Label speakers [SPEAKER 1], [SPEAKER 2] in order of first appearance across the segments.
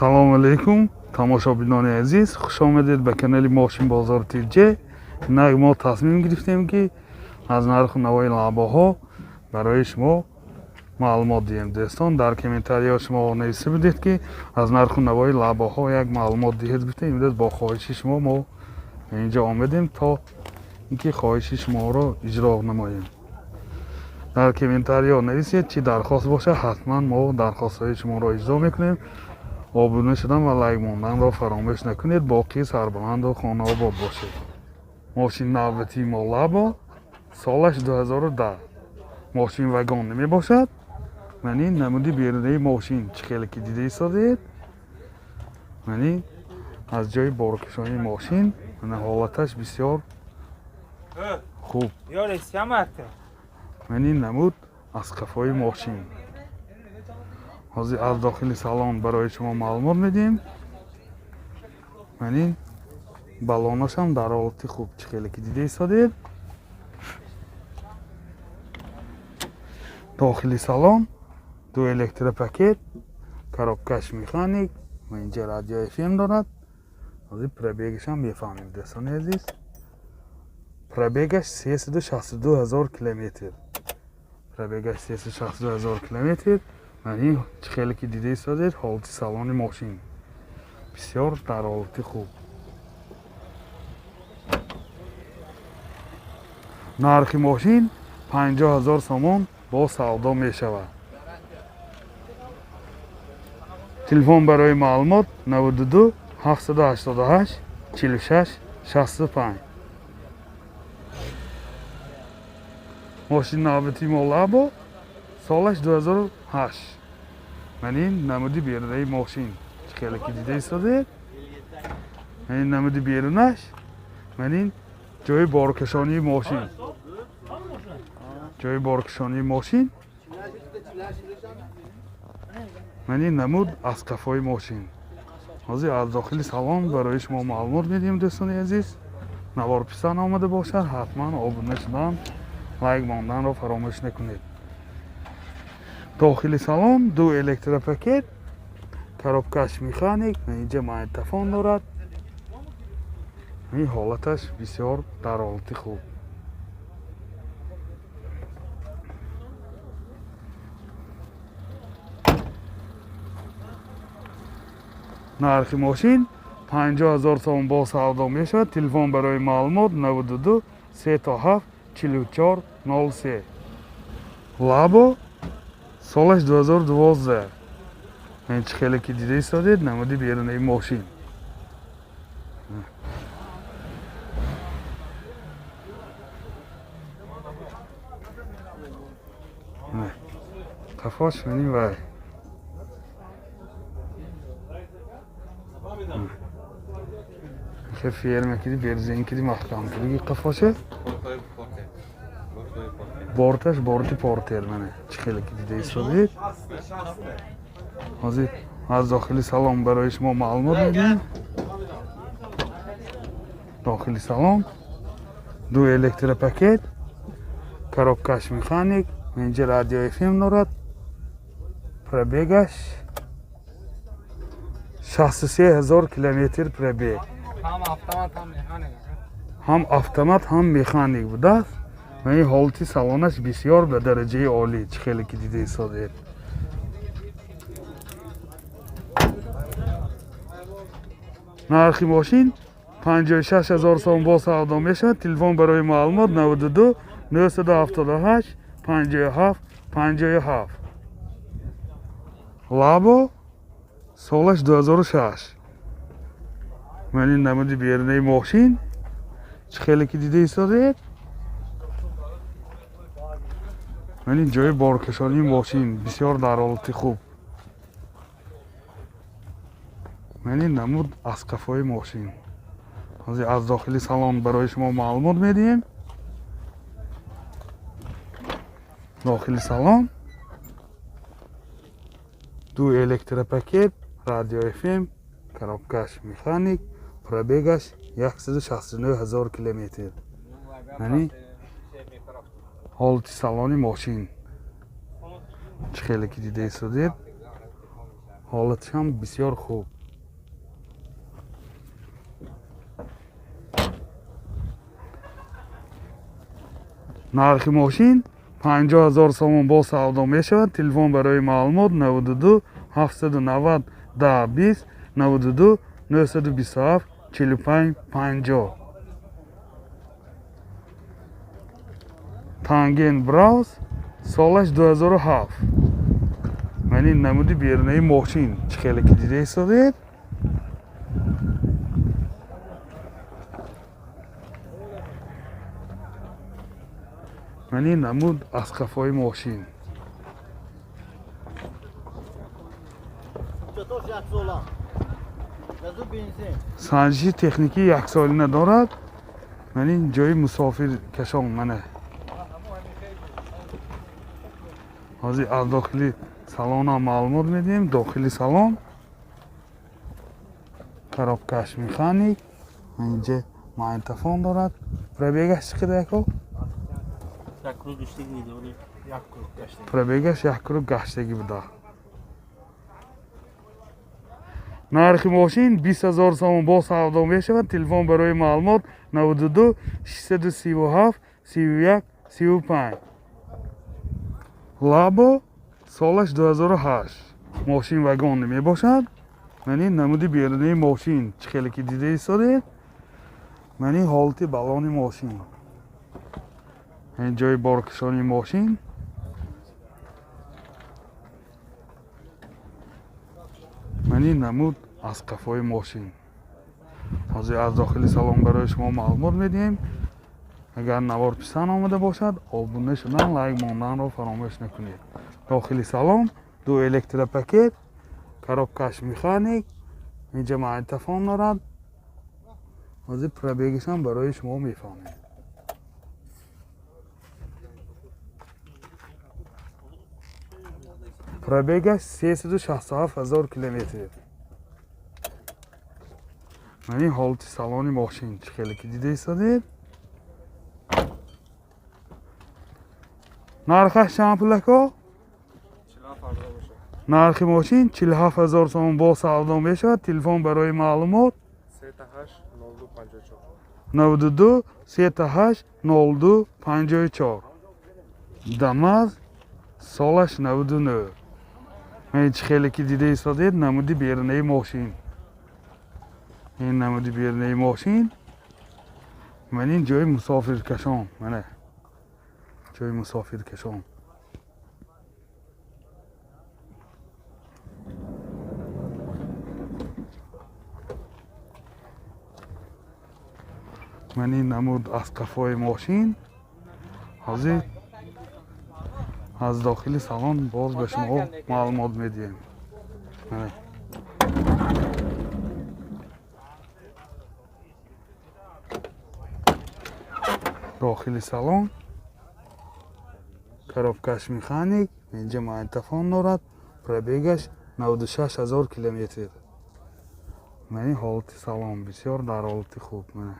[SPEAKER 1] Салому алейкум, тамошобинони азиз, хуш омадед ба канали Мошин Бозор ТЖ. Инак мо тасмим гирифтем, ки аз нарху навои лабоҳо барои шумо маълумот диҳем. Дӯстон, дар комментариҳо шумо нависта будед, ки аз нарху навои лабоҳо як маълумот диҳед, гуфтем. Имрӯз бо хоҳиши шумо мо инҷо омадем, то инки хоҳиши шуморо иҷро намоем. Дар комментариҳо нависед, чӣ дархост бошад, ҳатман мо дархостҳои шуморо иҷро мекунем. Обуна шудан ва лайк монданро фаромӯш накунед. Боқӣ сарбаланду хонаобод бошед. Мошин навбатии мо Лабо, солаш 2010, мошин вагон намебошад. Ман ин намуди берунаи мошин, чӣ хеле ки дида истодед, ман ин аз ҷои боркашонии мошин, мана ҳолаташ бисёр хуб. Ман ин намуд аз қафои мошин. Ҳозир аз дохили салон барои шумо маълумот медиҳем. Ман ин баллонашам дар ҳолати хуб, чӣ хеле ки дида истодед. Дохили салон ду электропакет, коробкаш механик ва инҷа радио FM дорад. Ҳозир пробегашам мефаҳмем, дӯстони азиз. Пробегаш 362 000 километр, пробегаш 362 000 километр. Ман ин чӣ хеле ки дида истодед, ҳолати салони мошин бисёр дар ҳолати хуб. Нархи мошин 50 000 сомон, бо савдо мешавад. Телефон барои маълумот 92 788 46 65. Мошин навбати мо Лабо, солаш 2008. Ман ин намуди берунаи мошин, чӣ хеле ки дида истодед, ман ин намуди берунаш, ман ин ҷои боркашонии мошин, ҷои боркашонии мошин, ман ин намуд аз қафои мошин. Ҳозир аз дохили салон барои шумо маълумот медиҳем, дӯстони азиз. Навор писанд омада бошад, ҳатман обуна шудан, лайк монданро фаромӯш накунед. Дохили салон ду электропакет, коробкаш механик, инҷа магнитофон дорад. Ин ҳолаташ бисёр дар ҳолати хуб. Нархи мошин 50 000 сомон, бо савдо мешавад. Телефон барои маълумот 92 777 44 03. Лабо, солаш 2012. Ин чӣ хеле ки дида истодед, намуди берунаи мошин. Қафош мани вай хе ферма киди, берзен киди, маҳкам киди қафоше. Борташ борти портер, мана чӣ хеле ки дида истодед. Ҳозир аз дохили салон барои шумо маълумот медиҳем. Дохили салон ду электропакет, коробкаш механик, инҷа радио FM дорад. Пробегаш 63 000 километр пробег. Ҳам автомат, ҳам механик будааст. Ва ин ҳолати салонаш бисёр ба дараҷаи олӣ, чӣ хеле ки дида истодед. Нархи мошин 56 000 сом, бо савдо мешавад. Телефон барои маълумот 92 978 57 57. Лабо, солаш 2006. Ман ин намуди берунаи мошин, чӣ хеле ки дида истодед, ман ин ҷои боркашонии мошин бисёр дар ҳолати хуб. Ман ин намуд аз қафои мошин. Ҳозир аз дохили салон барои шумо маълумот медиҳем. Дохили салон ду электропакет, радио FM, коробкаш механик, пробегаш 169 000 километр. Яъни ҳолати салони мошин, чӣ хеле ки дида истодед. Ҳолаташ ҳам бисёр хуб. Нархи мошин 50 000 сомон бо савдо мешавад. Телефон барои маълумот 92 790 10 20, 92 927 45 50. Танген Браус, солаш 2007. Ман ин намуди берунаи мошин, чӣ хеле ки дида истодед. Ман ин намуд аз қафои мошин. Санҷиши техникӣ яксолина дорад. Ман ин ҷои мусофиркашон, мана. Ҳозир аз дохили салонам маълумот медиҳем. Дохили салон коробкаш механик, инҷа магнитофон дорад. Пробегаш чӣ қадар, яко? Пробегаш як круг гаштагӣ буда. Нархи мошин 20 000 сомон бо савдо мешавад. Телефон барои маълумот 92 637 31 35. Лабо, солаш 2008. Мошин вагон мебошад. Ман ин намуди берунаи мошин, чӣ хеле ки дида истодед. Ман ин ҳолати балони мошин. Ин ҷои боркашонии мошин. Ман ин намуд аз қафои мошин. Ҳозир аз дохили салон барои шумо маълумот медиҳем. Агар навор писанд омада бошад, обуна шудан, лайк монданро фаромӯш накунед. Дохили салон ду электропакет, коробкаш механик, инҷа магнитофон дорад. Ҳозир пробегашам барои шумо мефаҳмем. Пробегаш 367 000 километр. Ман ин ҳолати салони мошин, чӣ хеле ки дида истодед. Нархаш чанд пул, ако? Нархи мошин 47 000 сомон бо савдо мешавад. Телефон барои маълумот 92 38 02 54. Дамаз, солаш 99. Ман чӣ хеле ки дида истодед, намуди берунаи мошин. Ин намуди берунаи мошин. Ман ин ҷои мусофиркашон, мана ҷои мусофиркашон. Ман ин намуд аз қафои мошин. Ҳозир аз дохили салон боз ба шумо маълумот медиҳем. Дохили салон коробкаш механик, инҷа магнитофон дорад. Пробегаш 96 000 километр. Ман ин ҳолати салон бисёр дар ҳолати хуб. Мана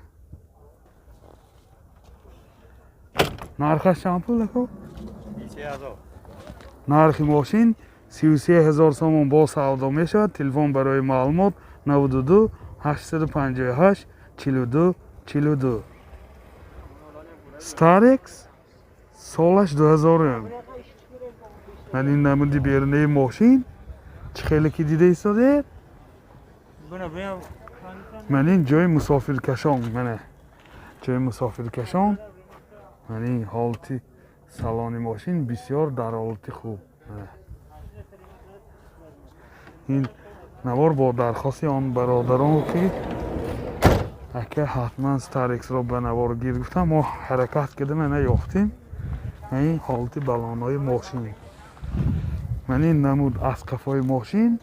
[SPEAKER 1] нархаш чанд пул, ако? Нархи мошин 33 000 сомон бо савдо мешавад. Телефон барои маълумот 92 858 42 42. Старекс, солаш 2000. Ман ин намуди берунаи мошин, чӣ хеле ки дида истодед. Ман ин ҷои мусофиркашон, мана ҷои мусофиркашон. Ман ин ҳолати салони мошин бисёр дар ҳолати хуб. Ин навор бо дархости он бародарон ки ака ҳатман Старексро ба навор гир гуфтам, мо ҳаракат кардем, ана ёфтем. Ин ҳолати балонҳои мошин. Ман ин намуд аз қафои мошин.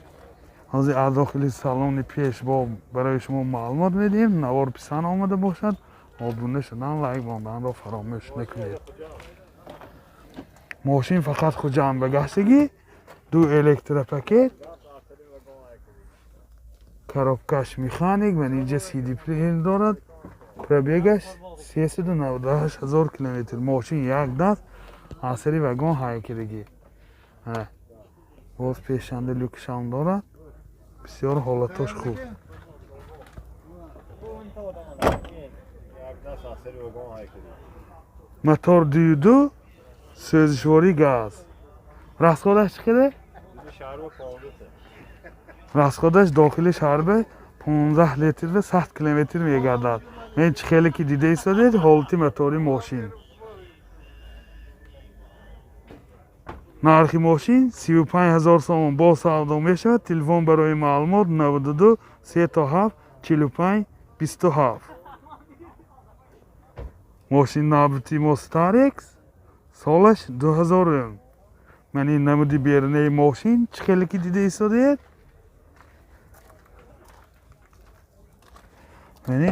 [SPEAKER 1] Ҳозир аз дохили салони пеш бо барои шумо маълумот медиҳем. Навор писанд омада бошад, обуна шудан, лайк монданро фаромӯш накунед. Мошин фақат Хуҷанд ба гаштагӣ, ду электропакет, коробкаш механик, ман инҷа CD плеер дорад. Пробегаш 398 000 километр. Мошин як даст аз сари вагон ҳайкардагӣ. Боз пешанда люкшам дорад. Бисёр ҳолатош хуб. Мотор 2.2, сӯзишворӣ газ. Расходаш чӣ қадар? Расходаш дохили шаҳрба 15 литр ва 100 километр мегардад. Мен чӣ хеле ки дида истодед, ҳолати мотори мошин. Нархи мошин 35 000 сомон бо савдо мешавад. Телефон барои маълумот 92 37 45 27. Мошин навбати мо Starex, солаш 2000. Ман ин намуди берунаи мошин чӣ хеле ки дида истодед. Мани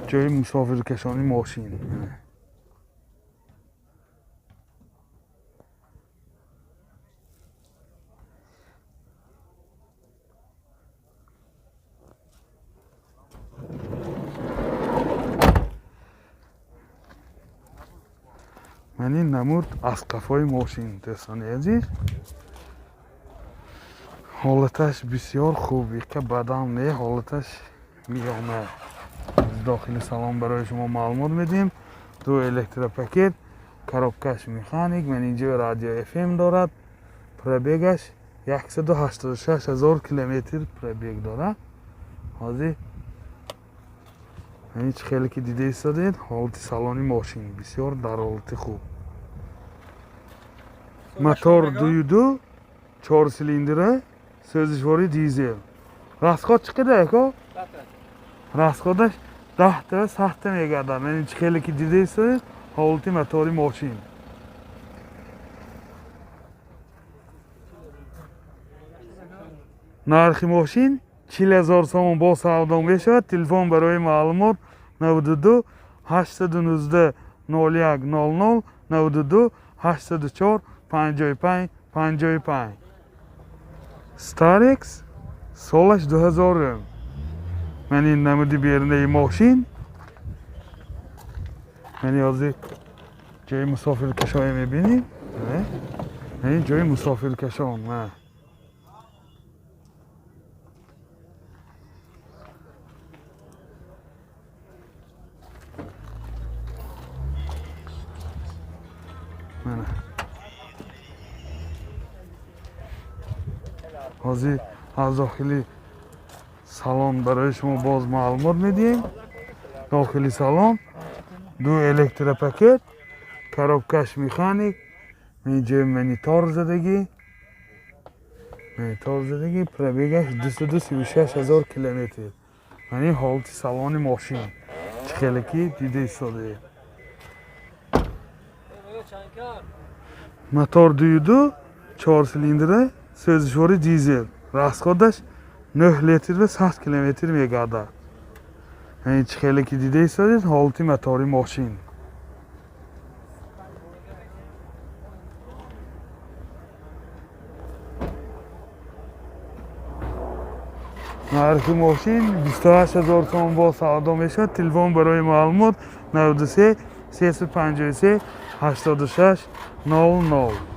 [SPEAKER 1] ҷои мусофиркашони мошин. Ман ин намуд аз қафои мошин, дӯстони азиз. Ҳолаташ бисёр хуб, иқа бадам не, ҳолаташ миёна. Дохили салон барои шумо маълумот медиҳем. Ду электропакет, коробкаш механик, ман инҷо радио FM дорад. Пробегаш 186 000 километр пробег дорад. Ҳозир ин чӣ хеле ки дида истодед, ҳолати салони мошин бисёр дар ҳолати хуб. Мотор 2.2, 4 силиндра, сӯзишворӣ дизел. Расход чӣ қадар, ако? Расходаш 10 та 100 та мегардад. Ман ин чӣ хеле ки дида истодед, ҳолати мотори мошин. Нархи мошин 40 000 сомон бо савдо мешавад. Телефон барои маълумот 92 819 01 00, 92 804 55 55. Starex, солаш 2000. Ман ин намуди берунаи мошин. Ман ҳозир ҷои мусофиркашоя мебинем. Ин ҷои мусофиркашон. Мана. Ҳозир аз дохили салон барои шумо боз маълумот медиҳем. Дохили салон ду электропакет, коробкаш механик, инҷо монитор задагӣ, пробегаш 236 000 километр. Ман ин ҳолати салони мошин чӣ хеле ки дида истодаед. Мотор 2.2, 4 силиндра, сӯзишворӣ дизел. Расходаш 9 литр ва 100 километр мегардад. Ин чӣ хеле ки дида истодед, ҳолати мотори мошин. Нархи мошин 28 000 сомон бо савдо мешавад. Телефон барои маълумот 93 353 86 00.